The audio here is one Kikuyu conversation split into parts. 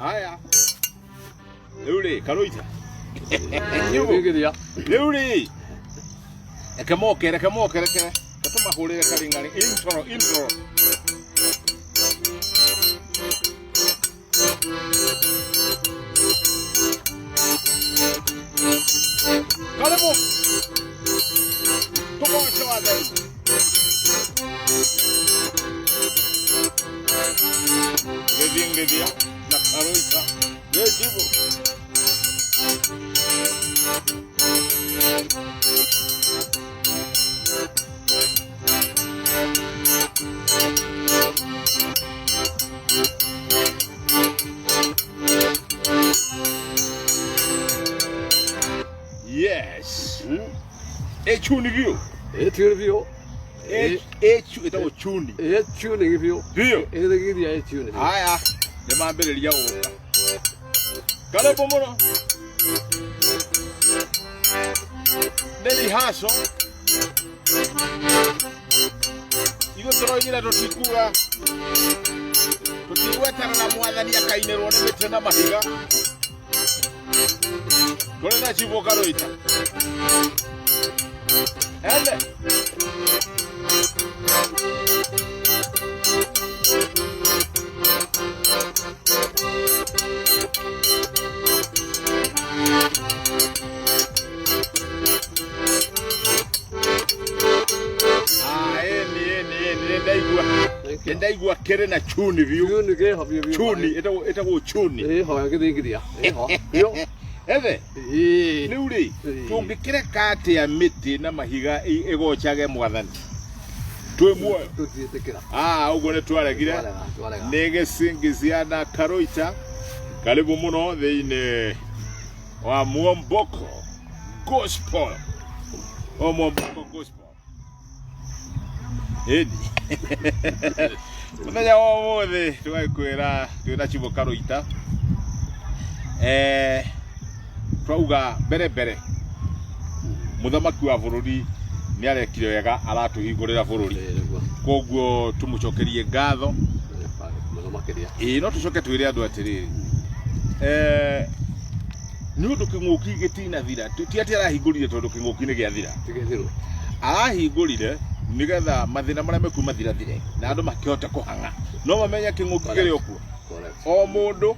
Haya. Rĩu rĩ, Karũita. Gĩthingithia. Rĩu rĩ, reke moke, reke moke, reke reke tũmahũrĩre karing'ari. Intro, intro. Karibu. Tũgoce wa Ngai. Gĩthingithia na Karũita. Gĩcibu. Yes. Ĩchuni biũ. Ĩtiũrĩ biũ. Ĩtagwo chuni. Ĩtiũrĩ biũ. Biũ. Ĩthingithia ĩtiũrĩ. Haya, nĩ mambĩrĩria gũka. Karibu mũno. Nĩ rehearsal. Ithuĩ tũroigire tũtikuga tũtigweterera mwathani akainĩrwo nĩ mĩtĩ na mahiga. Tũrĩ na cibũ Karũita. Ende. Ah, ĩni ĩni ĩni nĩ ndaigua nĩ ndaigua kĩrĩ na chuni biũ. Chuni kĩho biũ biũ. Chuni ĩtagwo ĩtagwo chuni. Ĩho gĩthingithia. Ĩho. Biũ. Ethe Ĩĩ. rĩu rĩ Ĩĩ. tũngĩkĩreka atĩa mĩtĩ na mahiga ĩgocage mwathani twĩ muoyo? Tũtiĩtĩkĩra. Ah, ũguo nĩ twaregire. Twarega, twarega. Nĩ gĩcingithia na Karũita. Karibu mũno thĩinĩ wa Mwomboko Gospel. O Mwomboko Gospel. Ĩni. Mũthenya wa ũmũthĩ tũgagĩkwĩra twĩna Chibo Karũita. Eh, twauga mbere mbere mũthamaki wa bũrũri nĩ arekire wega aratũhingũrĩra bũrũri. Ĩĩ, nĩguo. Koguo tũmũcokerie ngatho. Mũno makĩria. Ĩĩ no tũcoke twĩre andũ atĩrĩrĩ, eh, nĩ ũndũ kĩng'ũki gĩtinathira, ti atĩ arahingũrire tondũ kĩng'ũki nĩ gĩathira. Tigĩthirwo. Arahingũrire nĩgetha mathĩna marĩa mekuo mathirathire na andũ makĩhote kũhang'a no mamenye kĩng'ũki kĩrĩ o kuo. Correct. O mũndũ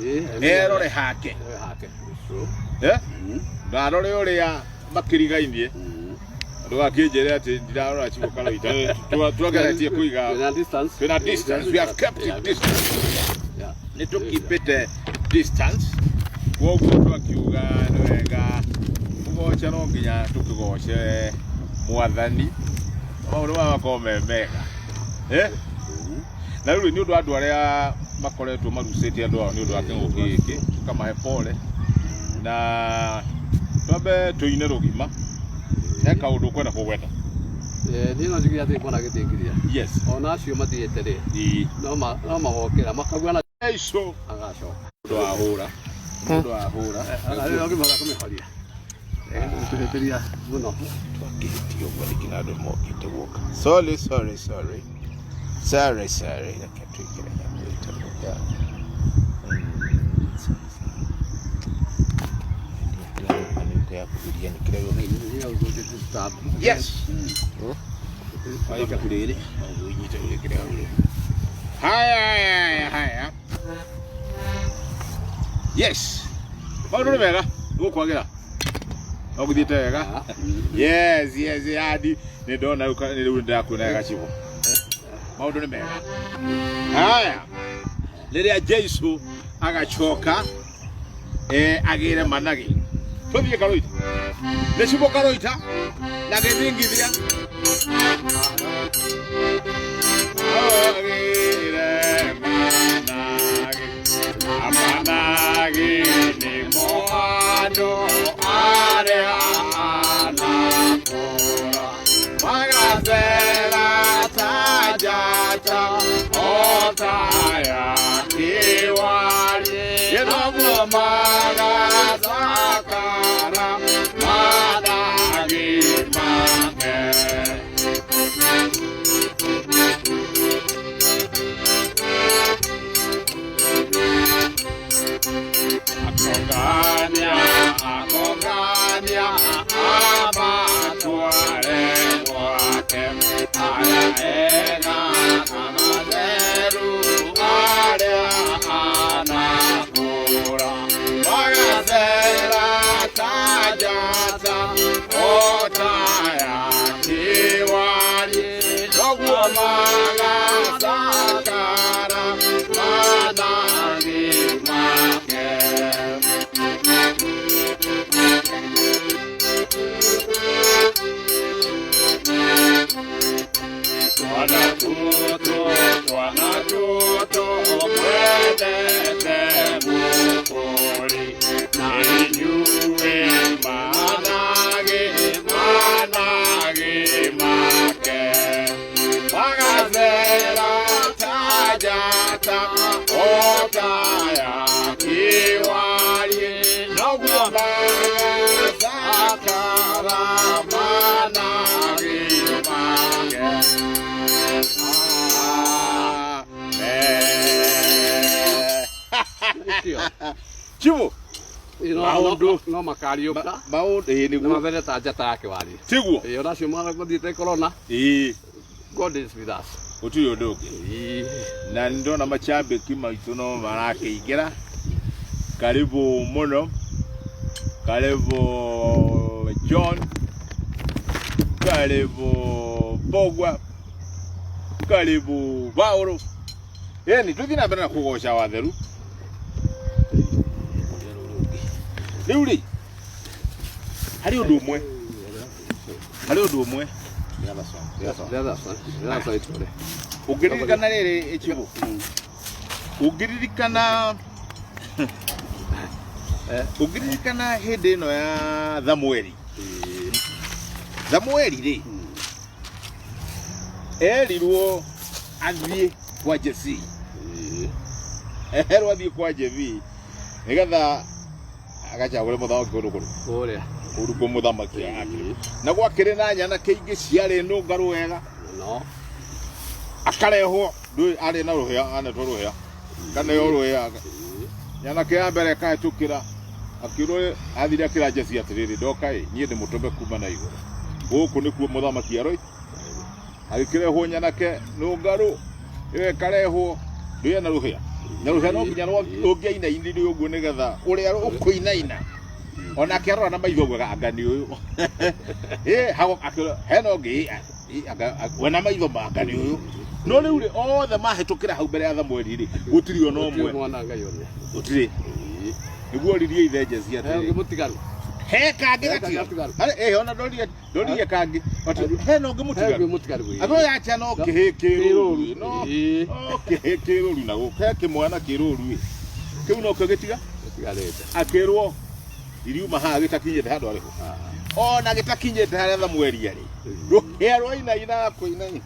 Ĩĩ. erore hake. Erore hake. True. Eh? Ndarore ũrĩa makĩrigainie ndũgakĩnjĩre atĩ ndirarora Chibo Karũita. Twageretie kũiga Twĩna distance. twĩna distance, we have kept Yeah. distance. Yeah. Nĩ tũkipĩte distance, koguo twakiuga nĩ wega kũgoca, no nginya tũkĩgoce mwathani maũndũ maya makorwo me mega. Eh? Na rĩu nĩ ũndũ wa andũ arĩa makoretwo marucĩte andũ ao nĩ ũndũ wa kĩng'ũki gĩkĩ, tũkamahe pole na twambe tũine rũgima. He kaũndũ ũkwenda kũgweta? Eh, niĩ no njuge atĩ mbona gĩthingithia. Yes. Ona acio mathiĩte rĩ, Ĩĩ. no magokĩra makagua na Jesu agacoka. Ũndũ wa hũra, ũndũ wa hũra. Rĩu ũngĩmahota kũmĩhoria. Tũhĩtĩria mũno. Twakĩhĩtia ũguo nĩkĩ na andũ mokĩte guoka? Sorry, sorry, sorry, sorry, sorry. Reke twĩkĩre nyamũ ĩtagwo ya ya kũgiria nĩ kĩrĩa. Yes. Oya ibuku rĩrĩ, ũnyite ũrĩkĩre hau rĩ. Haya, haya, haya. Yes. Maũndũ nĩ mega, gũkwagĩra. No gũthiĩte wega. Yes, yes, yadi. Nĩ ndona rĩu rĩu ndĩrakuona wega Chibo. Maũndũ nĩ mega. Haya. Rĩrĩa Jesu agacoka agĩre managi. Tũthiĩ Karũita. Nĩ Chibo Karũita na gĩthingithia. Agĩre managi. Amanagi nĩmo andũ arĩa anakũra. Magacera ta njata o ta ya kĩwari. Noguo magacakara managi make. Otaya kiwarie noguo mesakaramana gimake. Amen. Ikio. Chibu No, Maũndũ. no makariũka. Maũndũ ĩĩ Nĩ nĩguo mathere ta njata ya kĩwarie. tiguo Ĩĩ onacio mathiĩte corona. ĩĩ God is with us. gũtirĩ ũndũ ũngĩ Ĩĩ. Na nĩ ndona macambĩki maitũ no marakĩingĩra. Karibu mũno, karibu John, karibu Bogwa, karibu Paulo. Ĩni tũthiĩ na mbere na kũgoca watheru rĩu rĩ harĩ ũndũ ũmwe harĩ ũndũ ũmwe. The other song, the other song. The other side, the other side tũrĩ. Ũngĩririkana rĩrĩ ĩchibũ ũngĩririkana ũngĩririkana hĩndĩ ĩno ya Thamueli. Ĩĩ. Thamueli rĩ erirwo athiĩ kwa Jesi. Ĩĩ. Erwo athiĩ kwa Jesi nĩgetha agacagũre mũthamaki kũndũ kũrĩ Kũrĩa. kũndũ kwa mũthamaki akĩrĩ na gwakĩrĩ na nyanake ingĩ ciarĩ nũngarũ wega. No. Akarehwo ndũĩ arĩ na rũhĩa anetwo rũhĩa kaneo rũhĩa nyanake ya mbere ĩkahĩtũkĩra akĩrwo athire akĩra Jesi atĩrĩrĩ ndoka ĩ niĩ ndĩmũtũme kuma na igũrũ gũkũ nĩkuo mũthamaki aroi agĩkĩrehwo nyanake nũngarũ ĩyo ĩkarehwo ndũĩ na rũhĩa na rũhĩa no nginya rũngĩainainire ũguo nĩgetha ũrĩa ũkũinaina onake arora na maitho ũguo anga nĩ ũyũ ĩ hago akĩrwo hena ũngĩ ĩ, anga we na maitho ma anga nĩ ũyũ no rĩu rĩ othe mahĩtũkĩra hau mbere ya Thamueli rĩ gũtirĩ ona Gũtirĩ ũmwe mwana Ngai one. Gũtirĩ. Ĩĩ. Nĩguo oririe ithe Jesi He atĩrĩ ũngĩ mũtigaru. He kangĩ He kangĩ gatigaru gatigaru. Harĩ ĩ ona ndorire ndorire kangĩ Ati, hena ũngĩ He ũngĩ mũtigaru mũtigaru. Ĩĩ. Andũ aya acha no kĩhĩ kĩrũru no Ĩĩ. no kĩhĩ kĩrũru na gũkũ he kĩmwana kĩrũru ĩ kĩu nokĩo gĩtiga Gĩtigarĩte. Akĩrwo iriuma haha gĩtakinyĩte handũ arĩho ona gĩtakinyĩte harĩa Thamueli arĩ rũhĩa rwainaina kũinaina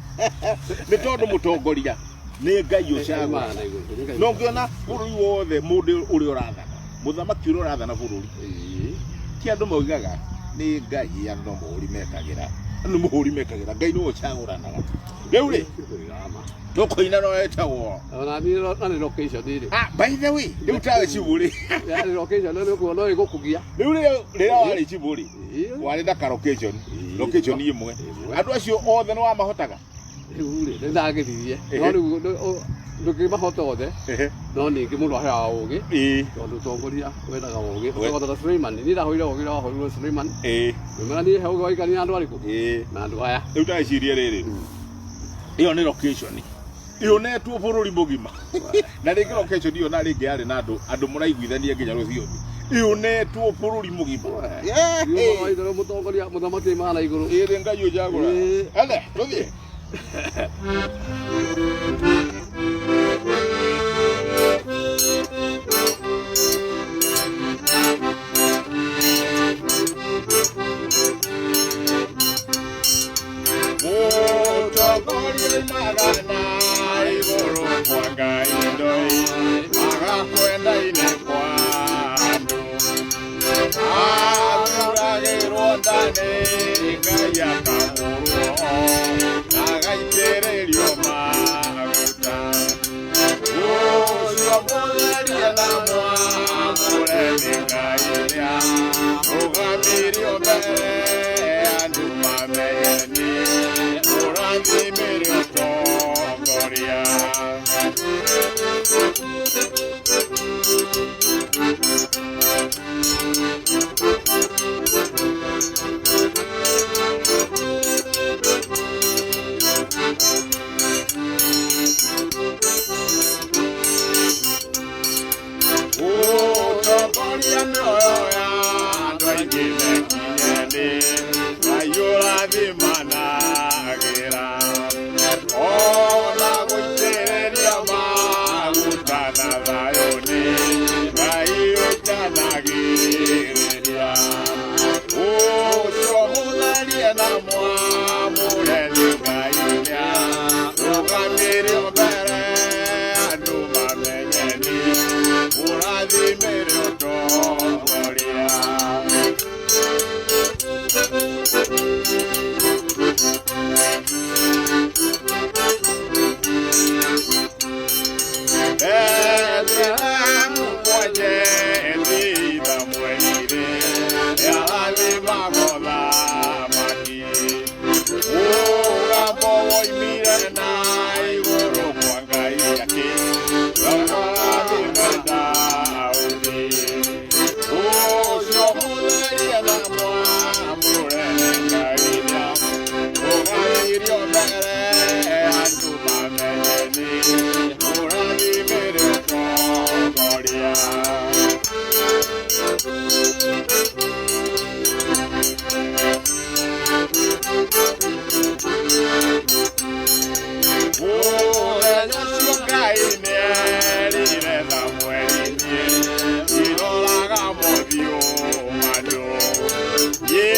nĩ tondũ mũtongoria nĩ Ngai ũcagũra. Imana na igũrũ. Nĩ Ngai. No ngĩona bũrũri wothe mũndũ ũrĩa ũrathana mũthamaki ũrĩa ũrathana bũrũri Ĩĩ. ti andũ maugaga nĩ Ngai andũ no mũhũri mekagĩra andũ nĩ mũhũri mekagĩra Ngai nĩwe ũcagũranaga rĩu rĩ tũkũina no etagwo Ona niĩ na nĩ location rĩ. Ah, by the way, rĩu tawe cibũ rĩ Ya nĩ location nĩ ũkuona no ĩgũkũgia. Rĩu rĩrĩa rĩrĩa warĩ cibũ rĩ Ĩĩ. warĩ na ka location Ĩĩ. Location ĩmwe Ĩmwe. andũ acio othe nĩ wamahotaga. Rĩu rĩ nĩ ndageririe. No rĩu ndũngĩmahota othe. No ningĩ mũndũ aheaga ũgĩ. Tondũ ũtongoria wendaga ũgĩ. Ũtagota Suleiman. Niĩ ndahoire ũgĩ ũrĩa wahoirwo Suleiman. Ngĩmwĩra niĩ he ũgĩ waikania na andũ arĩkũ? Na andũ aya. Rĩu ndagĩcirie rĩrĩ ĩyo nĩ location ĩonetwo bũrũri mũgima na rĩngĩ location ĩyo na rĩngĩ yarĩ na andũ andũ mũraiguithania nginya rũthiomi ĩonetwo bũrũri mũgima. Riũ waitherũ mũtongoria mũthamaki aimana na igũrũ. Ĩrĩ Ngai ũcagũra. Ĩĩ. Ene tũthiĩ. Mũtongoria oimaga na igũrũ kwa Ngai ndoi agakwenda-inĩ kwa andũ athuragĩrwo nda nĩ Ngai akamũrwo na agaitĩrĩrio maguta ũcio mũtherie na mwamũre nĩ Ngai ũrĩa rũgamirio mbere andũ mamenye nĩ ũrathimĩre ũtongoria. Ũtongoria mĩoyo ya andũ aingĩ mekinye nĩ Ngai ũrathimanagĩra ona gũitĩrĩria maguta na thayũ nĩ Ngai ũitanagĩrĩria ũcio mũtherie na mwamũre nĩ Ngai ũrĩa rũgamirio mbere andũ mamenye. Mũrathimĩre ũtongoria. Bethlehem mwenye thitha mwerire nĩarathimagwo thamaki. Mũgambo woimire na igũrũ kwa Ngai akĩ ũrathime Daudi. Ũcio mũtherie na mwamũre nĩ Ngai nĩarũgamirio mbere andũ mamenye nĩ mũrathimĩre ũtongoria. Mũthenya ũcio Ngai nĩerire Samweli niĩ ndiroraga mothiũ ma andũ. Niĩ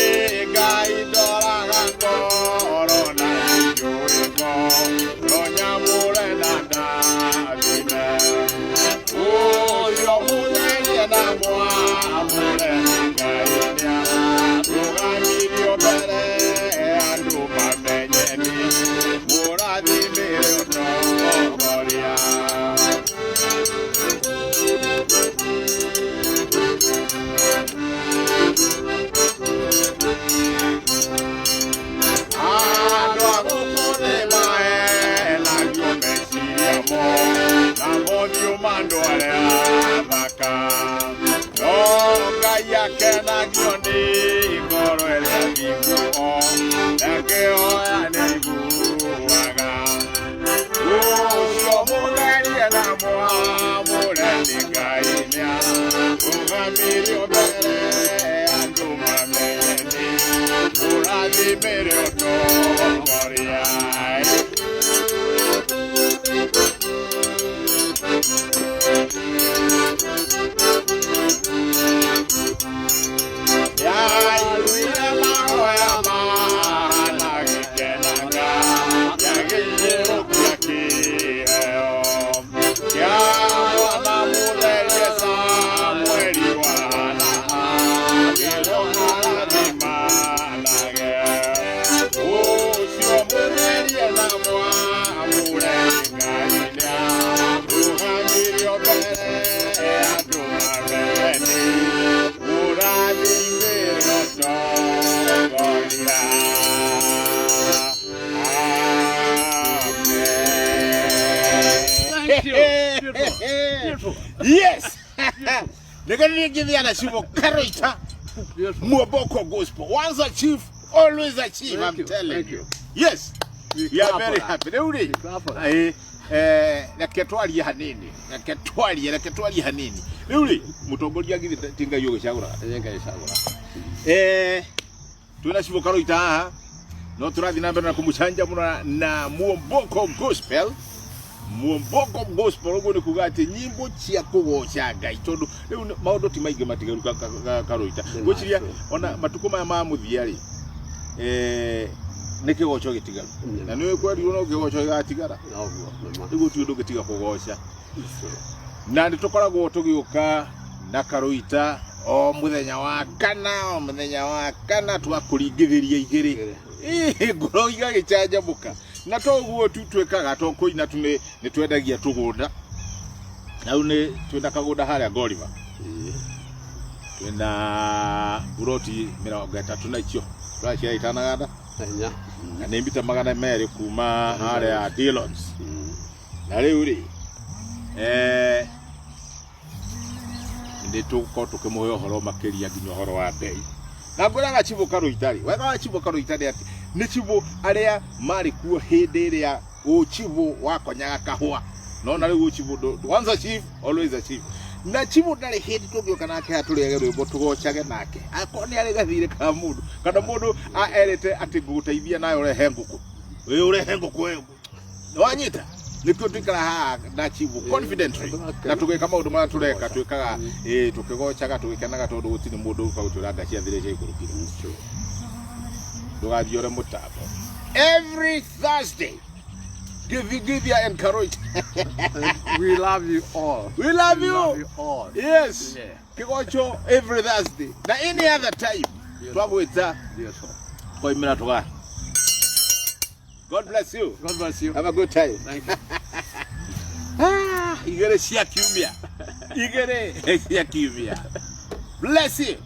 Ngai ndoraga ngoro na nĩnjũĩ ngoro nyamũre na ndathime. Ũcio mũtherie na mwamũre nĩ Ngai nĩarũgamirio mbere andũ mamenye nĩ mũrathimĩre ũtongoria. Andũ a gũkũ thĩ mahenagio meciria mo na mothiũ ma andũ arĩa athaka. No Ngai akenagio nĩ ngoro ĩrĩa thingu o na ĩkĩhoya nĩaiguaga. Ũcio mũtherie na mwamũre nĩ Ngai nĩarũgamirio mbere andũ mamenye nĩ mũrathimĩre ũtongoria. Nĩaiguire mahoya ma Hana agĩkenaga, nĩagĩiyũkia kĩheo kĩa mwana mũtherie Samweli wa Hana akĩrwo arathimanage. Ũcio mũtherie na mwamũre nĩ Ngai nĩarũgamirio mbere andũ mamenye nĩ mũrathimĩre ũtongoria. Amen. Thank you. Beautiful. Beautiful. Yes. Nĩgeria ngĩthĩa na ciugo Karoita Beautiful. Muomboko Gospel. Once a chief, always a chief. Thank I'm you. telling Thank you. you. Yes. We We are clap very for that. happy. Rĩu rĩ, We clap for that. reke twarie hanini. Reke twarie, reke twarie hanini. Rĩu rĩ, mũtongoria githĩ ti Ngai ũgĩcagũraga. Nĩ Ngai icagũra. Twĩna Cibũ Karoita haha no tũrathiĩ na mbere na kũmũcanjamũra na Muomboko Gospel. Muomboko Gospel ũguo nĩ kuga atĩ nyimbo cia kũgoca Ngai tondũ rĩu maũndũ ti maingĩ matigaru Karoita. Nĩ Ngwĩciria macio. ona matukũ maya ma mũthia rĩ, nĩ kĩgoco gĩtigaru Nĩ na nĩ kwerirwo no kĩgoco gĩgatigara. Noguo, nĩ ma. Rĩu gũtirĩ ũndũ ũngĩtiga kũgoca. Icio. Na nĩ tũkoragwo tũgĩũka na Karoita o mũthenya wa kana, o mũthenya wa kana twakũringithĩria igĩrĩ. Igĩrĩ. Ĩĩ, ngoro igagĩcanjamũka. Na to ũguo tu twĩkaga to kũina tu nĩ twendagia tũgũnda. Na rĩu nĩ twĩna kagũnda harĩa Ngoriba. Ĩĩ. Twĩna buroti 30 na icio tũraciara itanaganda Na hinya. na nĩ mita 200 kuma harĩa Dillons. Na rĩu rĩ, nĩ tũgũkorwo tũkĩmũhe ũhoro makĩria nginya ũhoro wa bei. Na ngwĩraga Cibũ Karoita rĩ, wega wa Cibũ Karoita nĩ atĩ nĩ Cibũ arĩa marĩ kuo hĩndĩ ĩrĩa ũcibũ wakonyaga kahũa. No na rĩu ũcibũ once a chief, always a chief. Na Cibũ ndarĩ hĩndĩ tũngĩũka nake haha tũrĩage rwĩmbo tũgocage nake. Akorwo nĩ arĩ gathirĩ ka mũndũ kana mũndũ erĩte atĩ ngũgũteithia nawe ũrehe ngũkũ. Ĩ ũrehe ngũkũ ĩyo. Nĩwanyita? Nĩkĩo tũikara haha na Cibũ confidently na tũgĩka maũndũ marĩa tũreka twĩkaga tũkĩgocaga tũgĩkenaga tondũ gũtirĩ mũndũ ũka gũtwĩra nga ciathire cia ikũrũkire. Ndũgathiĩ ũre mũtambo. Every Thursday Give you encourage. We love you all. We love We you. love you all. Yes. Yeah. Kigocho every Thursday na any other time. Yes. Twagwita Beautiful. koimira tuga. God bless you. God bless you. Have a good time. Thank you. Ah, igere cia kiumia. Igere cia kiumia. Bless you.